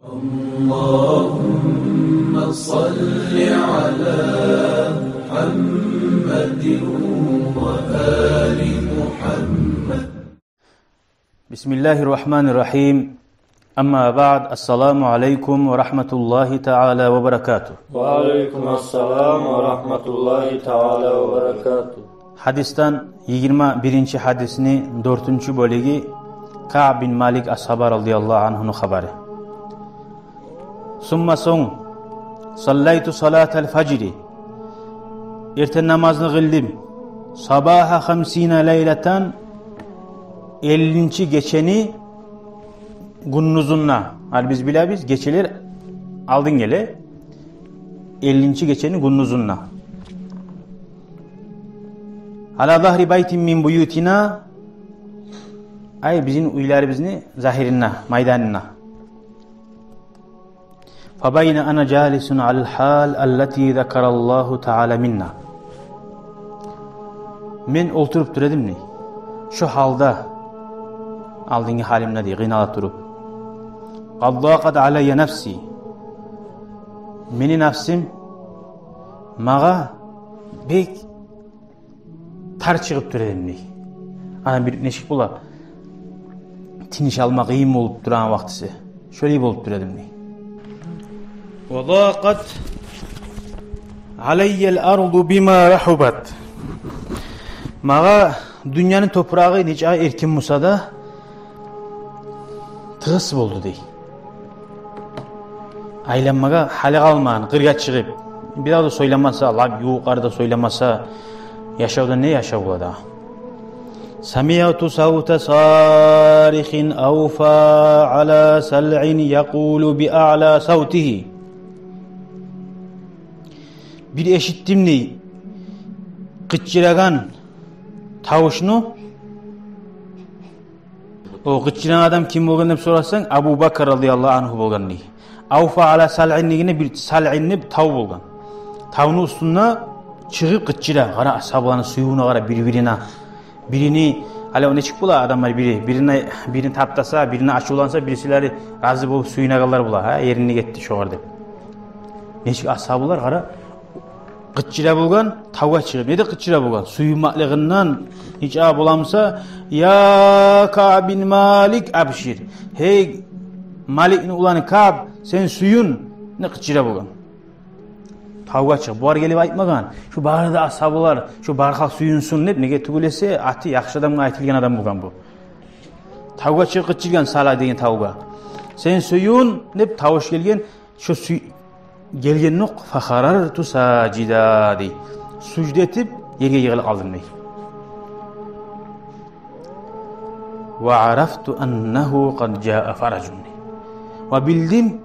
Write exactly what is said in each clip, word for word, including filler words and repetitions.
اللهم صل على محمد وآل محمد. بسم الله الرحمن الرحيم. أما بعد، السلام عليكم ورحمة الله تعالى وبركاته. وعليكم السلام ورحمة الله تعالى وبركاته. Гьадисден йигирма биринчи гьадисни дёртюнчю бёлюгю, Каъб бин Малик асгьаба радияллагьу ангьуну хабары. Сумма, сонг, саллайту салатал фажри, эртен намазны къылдым, сабагьа хамсина лайлатан, эллинчи гечени гюндюзюнде. Гьали биз билебиз, гечелер алдын геле. Эллинчи гечени гюндюзюнде. Ала загьри байтин мин буютина, ай, бизин уьйлерибизни загьиринде, майданында. Фабайна ана жалисун алал гьал аллати закараллагьу таала минна. Мен олтуруп тура эдим, дей, шо гьалда, алдынгъы гьалымда, дей, къыйнала туруп. Къад дакъат алайя нафси. Мени нафсым магъа бек тар чыгъып тура эдим, дей. Ана бир нечик бола, тыныш алма къыйын болуп турагъан вакътиси. Шолай болуп тура эдим, дей. Ва дакъат алайял арду бима рахубат. Магъа дюньяны топурагъы нечакъы эркин буса да, тыгъыс болду, дей. Айланмагъа гьалы къалмагъан, къыргъа чыгъып. Бирев де сёйлемесе, лап ювукъ арада сёйлемесе, яшавда не яшав бола дагъы? Самиъту савта сарихин авфа ала салъин якъулу би аъла савтигьи. Бир эшитдим, дей, къычырагъан тавушну. О къычырагъан адам ким болгъан деп сорасанг, Абу Бакр радияллагьу ангьу болгъан, дей. Авфа ала салъин дегенде, бир салъин деп тав болгъан. Тавну уьстюнде чыгъып къычыра. Къара, асгьабаланы сюювюне къара, бир-бирине. Бирини, гьали о нечик бола адамлар, бири бирини, бирин таптаса, бирине ачувланса, бирисилери рази болуп сююнегенлер бола, гьа, эринди гетди шогъар деп. Нечик асгьабалар, къара, къычыра болгъан, тавгъа чыгъып. Неге къычыра болгъан? Сююнмеклигинден, нечакъы боламыса, я Каъб бин Малик, абшир. Гьей, Маликни уланы Каъб, сен сююн, деп къычыра болгъан. Тавгъа чыгъып. Булар гелип айтмагъан, шо бары да асгьабалар, шо бары халкъ сююнсюн деп, неге тюгюл эсе, аты яхшы адамгъа айтылгъан адам болгъан бу. Тавгъа чыгъып къычыргъан, Сала деген тавгъа. Сен сююн деп тавуш гелген, шо сюй-, гелгендокъ, фахарарту сажида, дей. Сужда этип, ерге йыгъылып къалдым, дей. Ва арафту аннагьу къад жаа фаражун, дей. Ва билдим,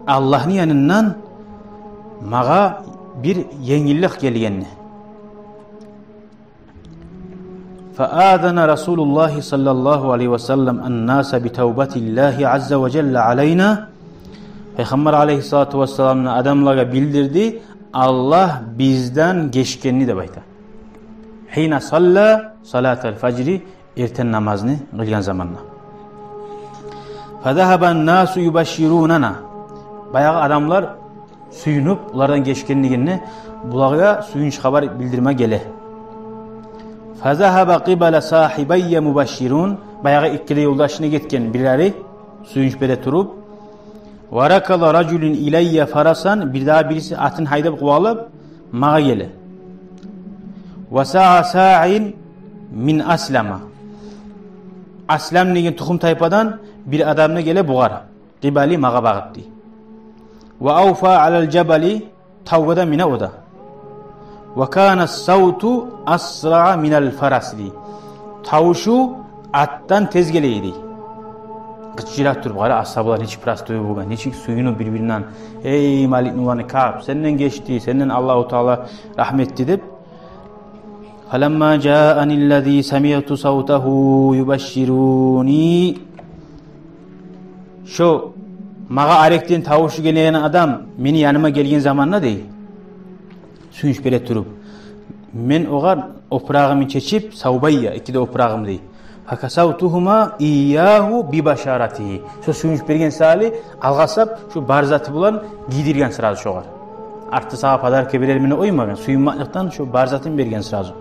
Аллагьны янындан магъа бир енгиллик гелгенни. Фаазана Расулуллагьи саллаллагьу алайгьи ва саллам аннаса битавбатиллагьи азза ва жалла алайна. Пайхаммар алайгьиссалату вассалам адамлагъа билдирди, Аллагь бизден гечгенни деп айта. Гьина салла салатал фажри, эртен намазны къылгъан заманда. Фазагьабан насу юбашширунана. Баягъы адамлар сююнюп, булардан гечгенлигинде, булагъа сююнч хабар билдирме геле. Фазагьаба къибала сагьибайя мубашширун, баягъы эки де ёлдашына гетген бирлери сююнч бере туруп. Ва ракада ражулун илайя фарасан, бирдагъы бириси атын гьайдап къувалап, магъа геле. Ва саа саъин мин Аслама. Аслам деген тухум-тайпадан бир адам да геле бугъар. Къибали, магъа багъып, дей. Ва авфа алал жабали, тавгъа да мине о да. Ва кана савту асраа минал фарас, дей. Тавушу атдан тез геле эди. Къычыра туруп, къара, асгьабалар нечик простой болгъан, нечик сююнюп бир-биринден: «Эй, Маликни уланы Каъб, сенден гечди, сенден Аллагьу Таала рагьму этди», — деп. Фаламма жаани ллази самиъту савтагьу юбашшируни. Шо магъа арекден тавушу гелген адам мени яныма гелген заманда, дей, сююнч бере туруп, мен огъар опурагъымны чечип, савбайя, эки де опурагъым, дей, Факасавтугьума ийягьу бибашаратигьи. Шо сююнч берген саялы алгъасап, шо бар заты булан гийдирген сразу шогъар. Артда сагъа подарка берермен деп къоймагъан, сююнмекликден шо бар затын берген сразу.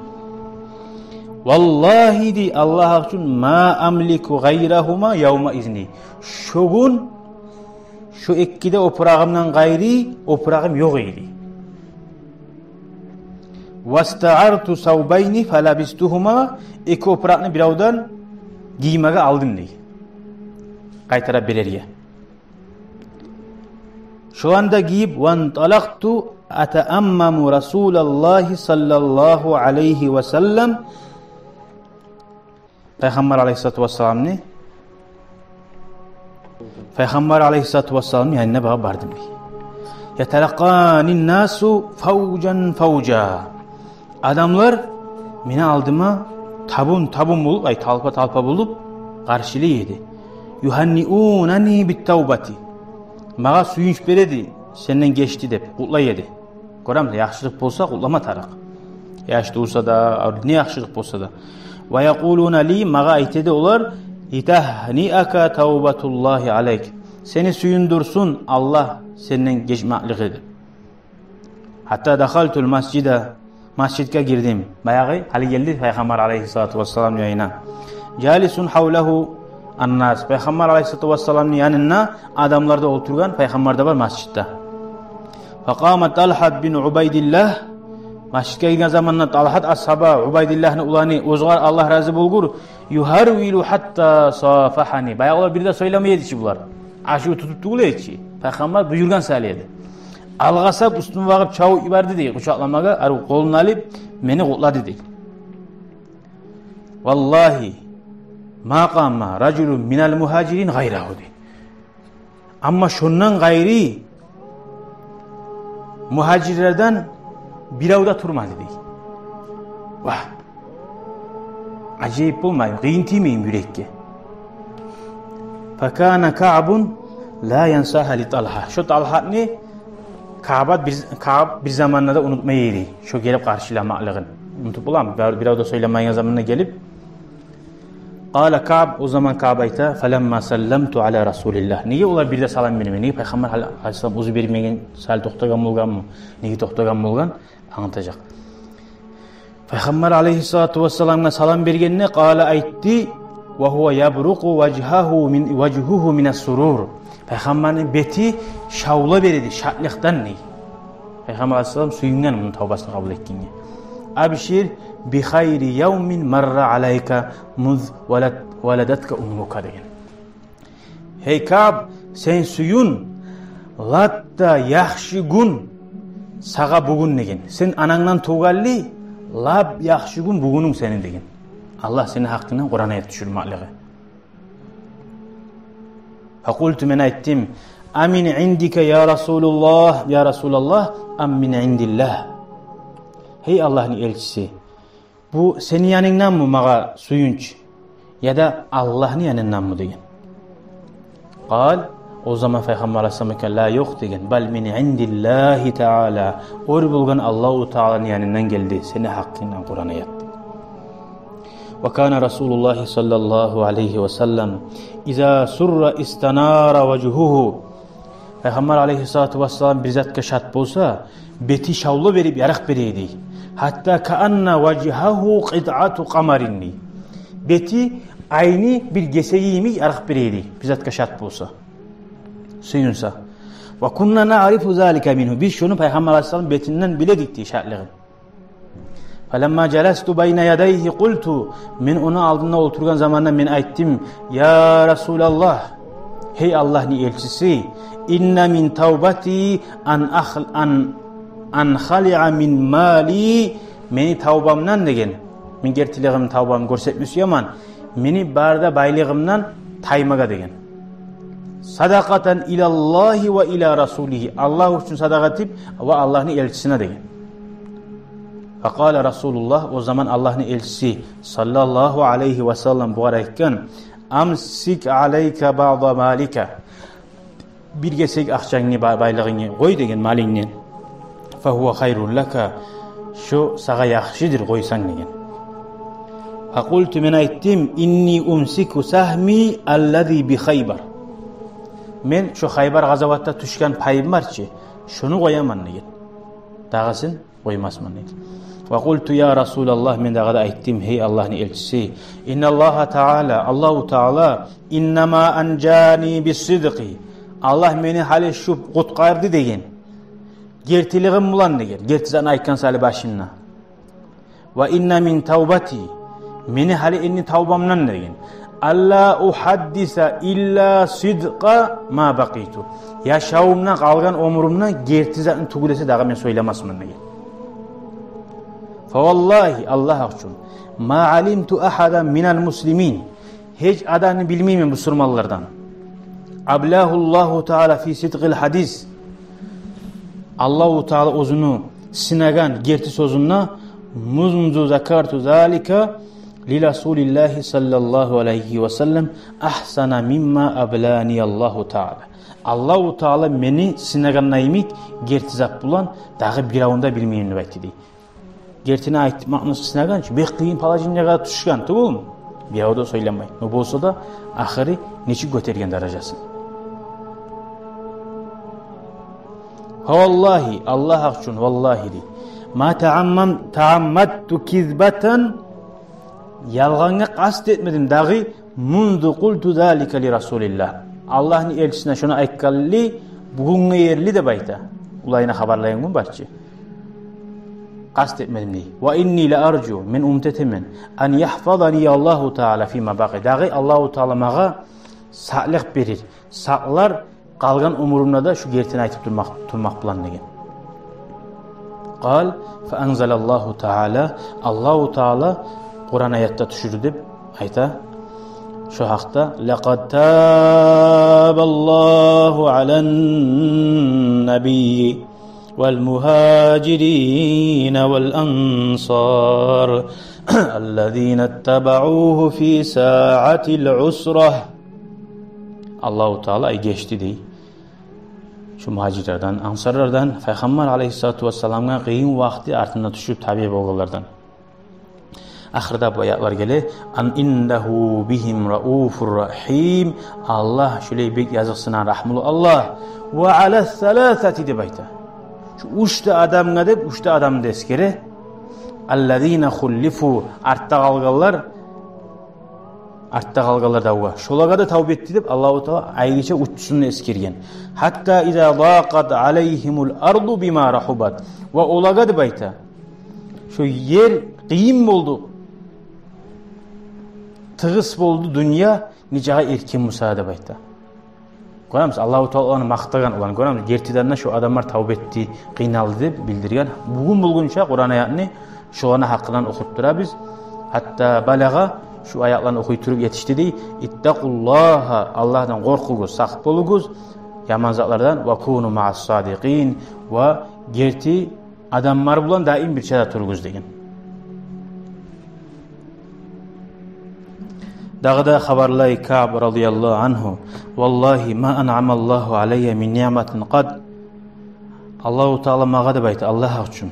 Валлагьи, дей, Аллагь гьакъ учун, ма амлику гъайрагьума явмаизни. Шо гюн шо эки де опурагъымдан къайры опурагъым ёкъ эди. Вастаарту савбайни фалабистугьума, эки опуракъны биревден гиймеге алдым, дей. Къайтарып берерге. Шоланы да гийип, ванталакъту атааммаму расулаллагьи саллаллагьу алайгьи ва саллам, Пайхаммар алайгьиссалату вассаламны, Пайхаммар алайгьиссалату вассаламны янына багъып бардым, дей. Яталакъанин насу фавжан фавжа. Адамлар мени алдыма табун-табун болуп, ай, талпа-талпа болуп къаршылай эди. Югьанниунани биттавбати. Магъа сююнч бере эди, сенден гечди деп къутлай эди. Гёремисиз, яхшылыкъ болса, къутлама тарыкъ. Яш тувса да, не яхшылыкъ болса да. Ва якъулуна ли, магъа айта эди олар: «Литагьниака тавбатуллагьи алайк». Сени сююндюрсюн Аллагь сенден гечмеклиги деп. Гьатта дахалтул масжида, масжитге гирдим. Баягъы гьали гелди Пайхаммар алайгьиссалату вассаламны янына. Жалисун гьавлагьу аннас. Пайхаммар алайгьиссалату вассаламны янында адамлар да олтургъан, Пайхаммар да бар масжитде. Факъама Талгьат бин Убайдиллагь. Масжитге гирген заманда Талгьат асгьаба, Убайдиллагьны уланы, оьзюгер Аллагь рази болгъур, югьарвилу гьатта сафагьани. Баягъы олар бир де сёйлемей эди чи булар. Ашыв тутуп тюгюл эди чи. Пайхаммар буюргъан саялы эди. Алгъасап, уьстюме багъып чабып йиберди, дей, къучакъламагъа, арив къолун алып, мени къутлады, дей. Валлагьи, ма къама ражулун минал мугьажирин гъайрагьу, дей. Амма шондан къайры мугьажирлерден бирев де турмады, дей. Вагь. Ажайып болмаймы, къыйын тиймейми юрекге? Факана Каъбун ла янсагьа ли Талгьа. Шо Талгьатны Каъб бир, Каъб бир заманда да унутмай эди шо гелип къаршыламакълыгъын. Унутуп боламы? Бир, бирев де сёйлемейген заманда гелип. Къала Каъб, о заман Каъб айта: «Фаламма салламту ала Расулиллагь». Неге олар бир де салам бермей? Неге Пайхаммар алайгьиссалам оьзю бермеген саялы токътагъан болгъанмы? Неге токътагъан болгъан? Англатажакъ. Пайхаммар алайгьиссалату вассаламгъа салам бергенде, къала, айтды: «Ва гьува ябрукъу важгьагьу мин, важгьугьу минас сурур». Пайхаммарны бети шавла бере эди шатлыкъдан, дей. Пайхаммар алайгьиссалам сююнген муну тавбасын къабул этгенге. «Абшир би хайри явмин марра алайка муз валад-, валадатка уммука», – деген. «Гьей Каъб, сен сююн, лап да яхшы гюн сагъа бугюн», – деген. «Сен анангдан тувгъанлы лап яхшы гюн бугюнюнг сени», – деген. Аллагь сени гьакъынгдан Къуран аят тюшюрмеклиги. Факъулту, мен айтдым: «Амин индика, я Расулуллагь, я Расулаллагь, ам мин индиллагь?» Гьей Аллагьны элчиси, бу сени янынгданмы магъа сююнч, яда Аллагьны янынданмы? – деген. Къал, о заман Пайхаммар алайгьиссалам айтгъан: «Ла, ёкъ, – деген, – бал мин индиллагьи таала, оьр болгъан Аллагьу Тааланы янындан гелди сени гьакъынгдан Къуран аят». Ва кана Расулуллагьи саллаллагьу алайгьи ва саллам иза сурра истанара важгьугьу. Пайхаммар алайгьиссалату вассалам бир затгъа шат болса, бети шавла берип, ярыкъ бере эди. Гьатта каанна важгьагьу къитъату къамарин, дей. Бети айны бир гесеги йимик ярыкъ бере эди, бир затгъа шат болса, сююнсе. Ва кунна наърифу залика мингьу. Биз шону Пайхаммар алайгьиссалам бетинден биле эдик, дей, шатлыгъын. Фаламма жаласту байна ядайгьи къулту, мен ону алдында олтургъан заманда мен айтдым: «Я Расулаллагь, гьей Аллагьны элчиси, инна мин тавбати ан ахл-, ан, анхалиа мин мали, мени тавбамдан, – деген, – мен гертилигимни, тавбамны гёрсетме сюемен, мени бары да байлыгъымдан таймагъа, – деген. – Садакъатан илаллагьи ва ила расулигьи, Аллагь учун садакъа этип ва Аллагьны элчисине», – деген. Факъала Расулуллагь, о заман Аллагьны элчиси саллаллагьу алайгьи ва саллам бугъар айтгъан: «Амсик алайка баъда малика». Бир гесек акъчангны, ба-, байлыгъынгны къой, – деген, – малынгны. «Фагьува хайрун лака», шо сагъа яхшыдыр, къойсанг, – деген. Факъулту, мен айтдым: «Инни умсику сагьми аллази би Хайбар». Мен шо Хайбар къазаватда тюшген пайым бар чы, шону къояман деген. Дагъысын къоймасман деген. Ва къулту: «Я Расулаллагь», мен дагъы да айтдым: «Гьей Аллагьны элчиси, инналлагьа таала, Аллагьу таала, иннама анжани бис-сидкъи, Аллагь мени гьали шу къутгъарды деген, гертилигим булан деген, герти затны айтгъан саялы башында. Ва инна мин тавбати, мени гьали энни тавбамдан деген, алла угьаддиса илла сидкъа ма бакъиту, яшавумда, къалгъан оьмюрюмде герти затны тюгюл эсе дагъы мен сёйлемесмен» деген. Фаваллагьи, Аллагь учун, ма алимту агьадан минал муслимин, гьеч адамны билмеймен бусурманлардан, аблагьаллагьу таала фи сидкъил гьадис, Аллагьу таала оьзюню сынагъан герти сёзюнде, мунзу закарту залика ли Расулиллагьи саллаллагьу алайгьи ва саллам, агьсана мимма аблагьанияллагьу таала. Аллагьу таала мени сынагъанда йимик герти зат булан дагъы биревню де билмеймен деп айтды дей. Гертини айтмакъны сынагъан чы, бек къыйын положениеге тюшген тюгюлмю? Бирев де сёйлемей. Но болса да, ахыры нечик гётерген даражасын. Фаваллагьи, Аллагь учун, валлагьи дей, ма тааммам-, таамматту кизбатан, ялгъангъа къаст этмедим дагъы, мунзу къулту залика ли Расулиллагь, Аллагьны элчисине шону айтгъанлы бугюнге ерли деп айта. Улайына хабарлайгъан гюн бар чы. Къаст этмедим дей. Ва инни ла аржу, мен умут этемен, ан ягьфазанияллагьу таала фима бакъи, дагъы Аллагьу таала магъа сакълыкъ берир, сакълар къалгъан оьмюрюмде де шу гертини айтып турмакъ, турмакъ булан деген. Къал, фаанзалаллагьу таала, Аллагьу таала Къуран аятда тюшюрдю деп айта шо гьакъда: лакъад табаллагьу алан набийи вал мугьажирина вал ансар, аллазина иттабаугьу фи саатил усра. Аллагьу таала, ай, гечди дей шу мугьажирлерден, ансарлардан, Пайхаммар алайгьиссалату вассаламгъа къыйын вакъти артында тюшюп табиъ болгъанлардан. Ахырда бу аятлар геле: ан индагьу бигьим рауфур рагьим. Аллагь шулай бек языкъсынагъан, рагьмулу Аллагь. Ва ала саласати деп айта. Шу уьч де адамгъа деп, уьч де адамны да эсгере. Аллазина хуллифу, артда къалгъанлар, артда къалгъанлар давгъа. Шолагъа да тавба этди деп Аллагьу таала айрыча уьчюсюн эсгерген. Гьатта иза дакъат алайгьимул арду бима рагьубат. Ва олагъа деп айта, шо ер къыйын болду, тыгъыс болду дюнья, нечакъы эркин буса деп айта. Гёремисиз, Аллагьу таала оланы макътагъан, оланы, гёремисиз, гертиден де шо адамлар тавба этди, къыйналды деп билдирген. Бугюн болгъунча Къуран аятны шоланы гьакъындан охуп турабыз. Гьатта балагъа, шу аятланы охуй туруп етишди дей: иттакъуллагьа, Аллагьдан къоркъугъуз, сакъ болугъуз яман затлардан, ва куну маъас садикъин, ва герти адамлар булан даим бирче де туругъуз деген. Дагъы да хабарлай Каъб радияллагьу ангьу: валлагьи ма анъамаллагьу алайя мин ниъматин къат. Аллагьу таала магъа деп айта, Аллагь учун,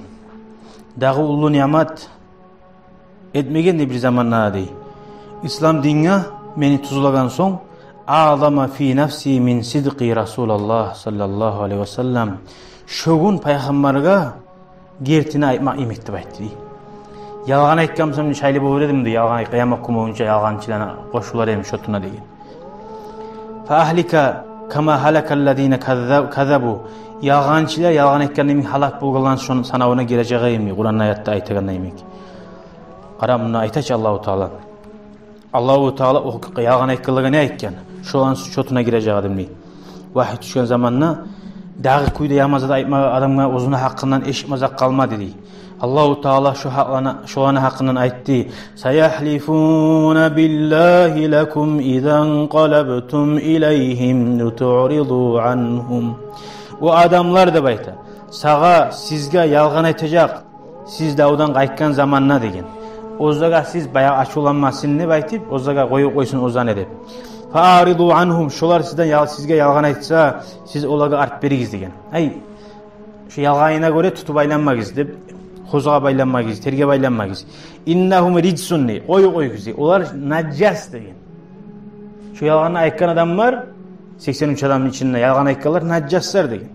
дагъы уллу ниъмат этмеген де бир заманда дей, ислам динге мени тюзлеген сонг, аъзама фи нафси мин сидкъи Расулаллагь саллаллагьу алайгьи ва саллам. Шо гюн Пайхаммаргъа гертини айтмакъ йимик деп айтды дей. Ялгъан айтгъан бусам, шайлы болур эдим дей, ялгъан, къыямат гюн болгъунча ялгъанчыланы къошулар эдим шотуна деген. Фа агьлика кама гьалакаллазина казза-, каззабу. Ялгъанчылар ялгъан айтгъанда йимик гьалак болгъанланы шону санавуна гирежек эдим дей, Къуран аятда айтагъанда йимик. Къара, мунда айта чы Аллагьу таала. Аллагьу таала о ялгъан айтгъанлагъа не айтгъан? Шоланы шотуна гирежек эдим дей. Вагьий тюшген заманда дагъы кюйде яман зат айтмагъа адамгъа оьзюню гьакъындан эшитме зат къалмады дей. Аллагьу таала шо гьакъланы, шоланы гьакъындан айтды: саягьлифуна биллагьи лакум иза нкъалабтум илайгьим литуъриду ангьум. О адамлар деп айта, сагъа, сизге ялгъан айтажакъ, сиз давдан къайтгъан заманда деген. Оьзлеге сиз баягъы ачувланмасын деп айтып, оьзлеге къоюп къойсун оьзлени деп. Фаъриду ангьум, шолар сизден ял-, сизге ялгъан айтса, сиз олагъа арт беригиз деген. Ай, шо ялгъанына гёре тутуп айланмагъыз деп, Къозгъап айланмагъыз, тергеп айланмагъыз. «Иннагьум риджсун», дей, къоюгъуз, къоюгъуз, дей. Олар нажас деген. Шо ялгъанны айтгъан адам бар, сексен уьч адамны ичинде ялгъан айтгъанлар нажаслар деген.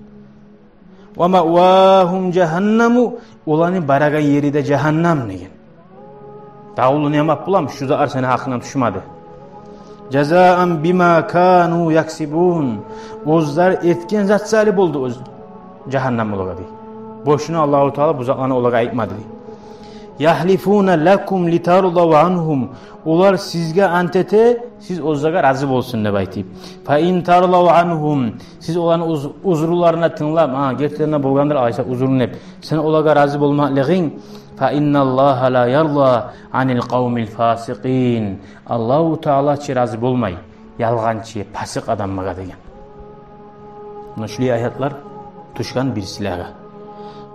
«Ва маъвагьум жагьаннаму», оланы барагъан ери де жагьаннам деген. Давлу ниъмат булан, шу затлар сени гьакъынгдан тюшмеди. «Жазаан бима кану яксибун». Оьзлер этген зат саялы болду оьз жагьаннам олагъа, дей. Бошуна Аллагьу Таала бу затланы олагъа айтмады, дей. «Ягьлифуна лакум литарзав ангьум». Олар сизге ант эте, сиз оьзлеге рази болсун деп айтып. «Фа ин тарзав ангьум». Сиз оланы уз-, узруларына тынглап, гьа, гертиден де болгъандыр алайса узрун деп, сен олагъа рази болмакълыгъынг, «фа инналлагьа ла ярза анил къавмил фасикъин». Аллагьу Таала чы рази болмай ялгъанчы, пасикъ адамлагъа деген. Муна шулай аятлар тюшген бирисилеге.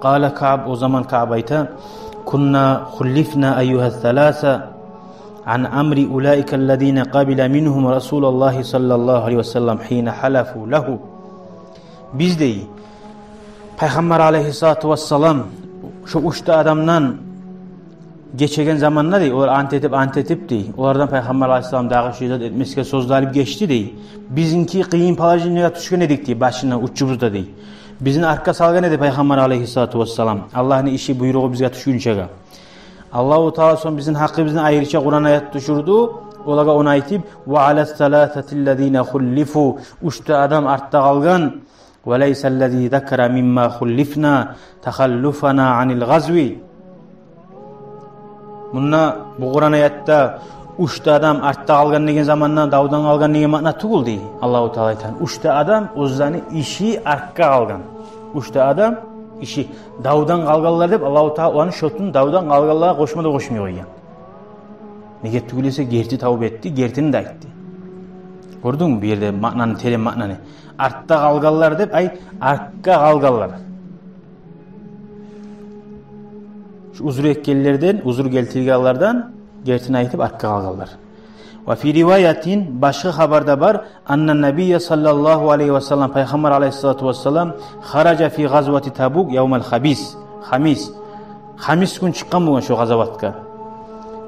Къала Каъб, о заман Каъб айта: «Кунна хуллифна айюгьа саласа ан амри улаика аллазина къабила мингьум расулаллагьи саллаллагьу алайгьи ва саллам гьина гьалафу лагьу». Биз, дей, Пайхаммар алайгьиссалату вассалам шо уьч де адамдан гечеген заманда, дей, олар ант этип, ант этип, дей, олардан Пайхаммар алайгьиссалам дагъы шо зат этмесге сёз де алып гечди, дей. Бизинки къыйын положениеге тюшген эдик, дей, башына, учубузда, дей. Бизин артгъа салгъан эди Пайхаммар алайгьиссалату вассалам. Аллагьны иши, буйругъу бизге тюшгюнчеге. Аллагьу Таала сонг бизин гьакъыбызны айрыча Къуран аят тюшюрдю. Олагъа ону айтып: «Ва ала саласатиллазина хуллифу». Уьч де адам артда къалгъан. «Ва лайса аллази закара мимма хуллифна тахаллуфана анил гъазви». Мунда бу Къуран аятда уьч де адам артда къалгъан деген заманда давдан къалгъан деген маъна тюгюл, дей. Аллагьу Таала айтгъан, уьч де адам оьзлени иши артгъа къалгъан. Уьч де адам иши давдан къалгъанлар деп Аллагьу Таала оланы шотун давдан къалгъанлагъа къошма да къошмай къойгъан. Неге тюгюл эсе, герти тавба этди, гертини де айтды. Гёрдюнгмю бу ерде маънаны, терен маънаны? Артда къалгъанлар деп, ай, артгъа къалгъанлар. Шу узру этгенлерден, узру гелтиргенлерден гертини айтып, артгъа къалгъанлар. Ва фи риваятин, башгъа хабарда бар, анна набийя саллаллагьу алайгьи ва саллам, Пайхаммар алайгьиссалату вассалам, хаража фи гъазвати Табук явмал хамис. Хамис. Хамис гюн чыкъгъан болгъан шо гъазаватгъа.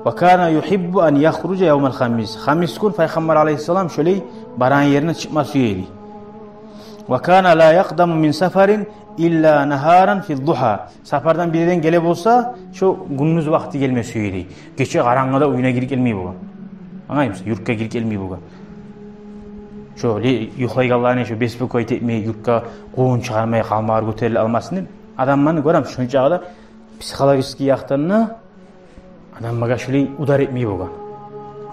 Ва кана югьиббу ан яхружа явмал хамис. Хамис гюн Пайхаммар алайгьиссалам шолай барагъан ерине чыкъма сюе эди. Ва кана ла якъдаму мин сафарин илла нагьаран фи дугьа. Сапардан бир ерден геле болса, шо гюндюз вакъти гелме сюе эди. Гече къарангыда уьюне гирип гелмей болгъан. Англаймысан, юртгъа гирип гелмей болгъан. Шо ле-, юхлайгъанланы шо беспокоить этмей, юртгъа къувун чыгъармай, къалмагъар гётериле алмасын деп. Адамланы гёремиз, шончакъы да психологический якъдан да адамлагъа шолай удар этмей болгъан.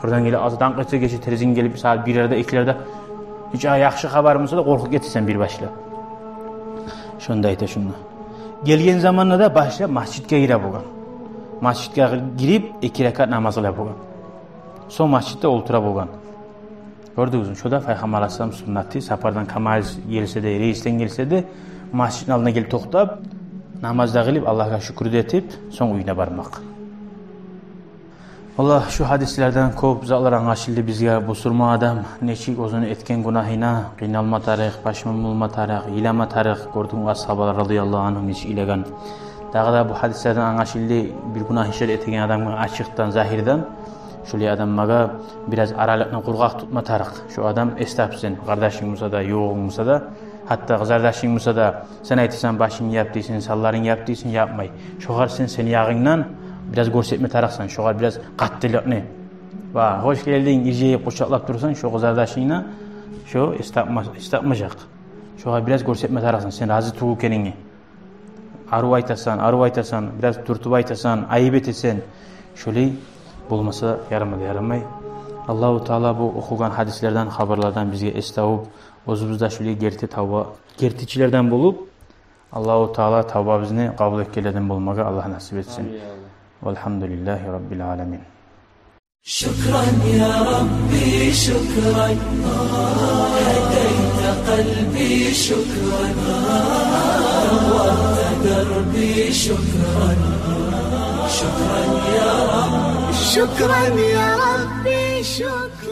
Къырдан гелип, аздан къачса, гече терезин гелип, сагьат бирлерде, экилерде, гьеч яхшы хабар болмаса да, къоркъуп гетесен бир башлап. Шонда айта шунда. Гелген заманда да башлап межитге гире болгъан. Межитге гирип, эки ракаат намаз къыла болгъан. Сонг межитде олтура болгъан. Гёрдюгюзмю? Шо да Пайхаммар алайгьиссалам суннаты, сапардан, КамАЗ гелсе де, рейсден гелсе де, межитни алдына гелип токътап, намаз да къылып, Аллагьгъа шюкюр де этип, сонг уьюне бармакъ. Валлагь, шу гьадислерден кёп затлар англашылды бизге. Бусурман адам нечик оьзюню этген гюнагьына къыйналма тарыкъ, пашман болма тарыкъ, йылама тарыкъ. Гёрдюгюзмю, асгьабалар радияллагьу ангьум нечик йылагъан. Дагъы да бу гьадислерден англашылды, бир гюнагь ишлер этеген адамгъа ачыкъдан, загьирден, шолай адамлагъа бираз аралыкъны къургъакъ тутма тарыкъ. Шо адам эс тапсын, къардашынг буса да, ювугъунг буса да, гьатта къызардашынг буса да, сен айтасан, башынгны яп дейсен, санларынгны яп дейсен, япмай. Шогъар сен, сени ягъынгдан бираз гёрсетме тарыкъсан, шогъар бираз къаттылыкъны. Ва хош гелдинг, иржайып къучакълап турсанг, шо къызардашынгны, шо эс тапма-, эс тапмажакъ. Шогъар бираз гёрсетме тарыкъсан сен рази тюгюл экенингни. Арив айтасан, арив айтасан, бираз тюртюп айтасан, айып этесен. Шолай болмаса ярамай, ярамай. Аллагьу Таала бу охугъан гьадислерден, хабарлардан бизге эс табып, оьзюбюз де шолай герти тавба, гертичилерден болуп, Аллагьу Таала тавбабызны къабул этгенлерден болмагъа Аллагь насип этсин. Амин, я Аллагь. Валгьамдулиллагьи раббил аламин. شكرا يا ربي، شكرا. هديت قلبي، شكرا. نورت دربي، شكرا. شكرا يا رب. شكرا يا ربي، شكرا.